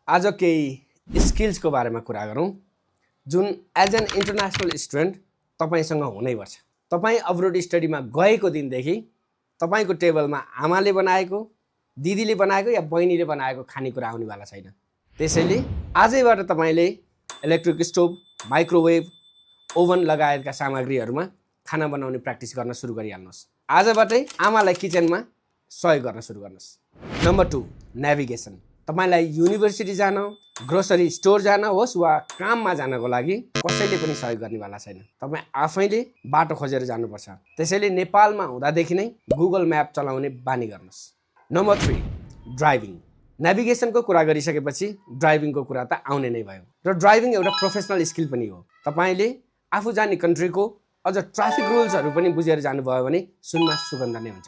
आज केही स्किल्सको बारेमा कुरा गरौँ जुन एज एन इन्टरनेसनल स्टुडेन्ट तपाईसँग हुनैपर्छ। तपाईँ अब्रोड स्टडीमा गएको दिनदेखि तपाईको टेबलमा आमाले बनाएको, दिदीले बनाएको या बहिनीले बनाएको खानेकुरा आउनेवाला छैन। त्यसैले आजैबाट तपाईले इलेक्ट्रिक स्टोभ, माइक्रोवेभ, ओभन लगायतका सामग्रीहरूमा खाना बनाउने प्र्याक्टिस गर्न सुरु गरिहाल्नुहोस्। आजबाटै आमालाई किचनमा सहयोग गर्न सुरु गर्नुहोस्। Number 2, navigation. तपाईलाई युनिभर्सिटी जान, ग्रोसरी स्टोर जान होस् वा काममा जानको लागि कसैले पनि सहयोग गर्नेवाला छैन। तपाईँ आफैले बाटो खोजेर जानुपर्छ। त्यसैले नेपालमा हुँदादेखि नै गुगल म्याप चलाउने बानी गर्नुहोस्। Number 3, driving. नेभिगेसनको कुरा गरिसकेपछि ड्राइभिङको कुरा त आउने नै भयो र ड्राइभिङ एउटा प्रोफेसनल स्किल पनि हो। तपाईले आफू जाने कन्ट्रीको अझ ट्राफिक रुल्सहरू पनि बुझेर जानुभयो भने सुनमा सुगन्ध नै हुन्छ।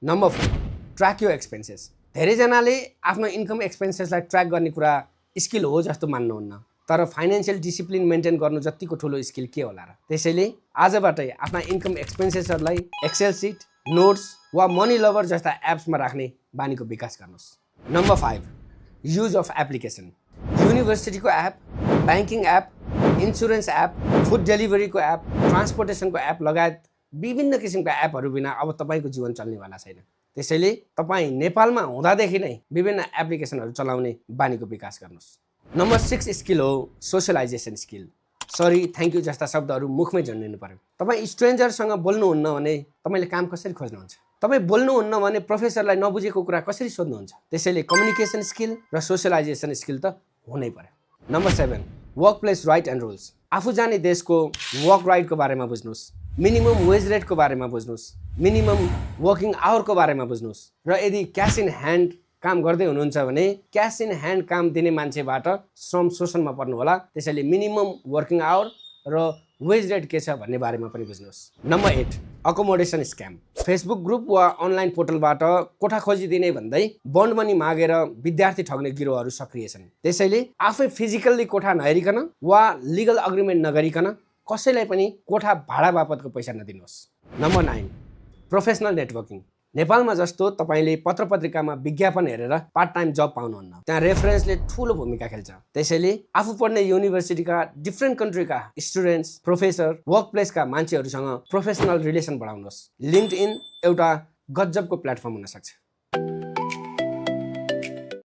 Number 4, track your expenses. धेरैजनाले आफ्नो इन्कम एक्सपेन्सेसलाई ट्र्याक गर्ने कुरा स्किल हो जस्तो मान्नुहुन्न, तर फाइनेन्सियल डिसिप्लिन मेन्टेन गर्नु जतिको ठुलो स्किल के होला र। त्यसैले आजबाटै आफ्ना इन्कम एक्सपेन्सेसहरूलाई एक्सेल सिट, नोट्स वा मनी लभर जस्ता एप्समा राख्ने बानीको विकास गर्नुहोस्। Number 5, use of application. युनिभर्सिटीको app, banking app, insurance app, food डेलिभरीको एप, ट्रान्सपोर्टेसनको एप लगायत विभिन्न किसिमका एपहरू बिना अब तपाईँको जीवन चल्नेवाला छैन। त्यसैले तपाईँ नेपालमा हुँदादेखि नै विभिन्न एप्लिकेसनहरू चलाउने बानीको विकास गर्नुहोस्। नम्बर 6 स्किल हो socialisation skill. Sorry, thank you जस्ता शब्दहरू मुखमै झन्डिनु पर्यो। तपाईँ स्ट्रेन्जरसँग बोल्नुहुन्न भने तपाईँले काम कसरी खोज्नुहुन्छ? तपाईँ बोल्नुहुन्न भने प्रोफेसरलाई नबुझेको कुरा कसरी सोध्नुहुन्छ? त्यसैले कम्युनिकेसन स्किल र सोसियलाइजेसन स्किल त हुनै पर्यो। Number 7, work place right and rules. आफू जाने देशको वर्क राइटको बारेमा बुझ्नुहोस्, मिनिमम वेज रेटको बारेमा बुझ्नुहोस्, मिनिमम वर्किङ आवरको बारेमा बुझ्नुहोस् र यदि क्यास इन ह्यान्ड काम गर्दै हुनुहुन्छ भने क्यास इन ह्यान्ड काम दिने मान्छेबाट श्रम शोषणमा पर्नु होला। त्यसैले मिनिमम वर्किङ आवर र वेज रेट के छ भन्ने बारेमा पनि बुझ्नुहोस्। Number 8, accommodation scam. Facebook group वा अनलाइन पोर्टलबाट कोठा खोजिदिने भन्दै बन्ड मनी मागेर विद्यार्थी ठग्ने गिरोहहरू सक्रिय छन्। त्यसैले आफै फिजिकल्ली कोठा नहेरिकन वा लिगल अग्रिमेन्ट नगरिकन कसैलाई पनि कोठा भाडा बापतको पैसा नदिनुहोस्। Number 9, professional networking. नेपालमा जस्तो तपाईँले पत्रपत्रिकामा विज्ञापन हेरेर पार्ट टाइम जब पाउनुहुन्न। त्यहाँ रेफरेन्सले ठुलो भूमिका खेल्छ। त्यसैले आफू पढ्ने युनिभर्सिटीका डिफ्रेन्ट कन्ट्रीका स्टुडेन्ट्स, प्रोफेसर, वर्क प्लेसका मान्छेहरूसँग प्रोफेसनल रिलेसन बढाउनुहोस्। लिङ्क्डइन एउटा गजबको प्लेटफर्म हुन सक्छ।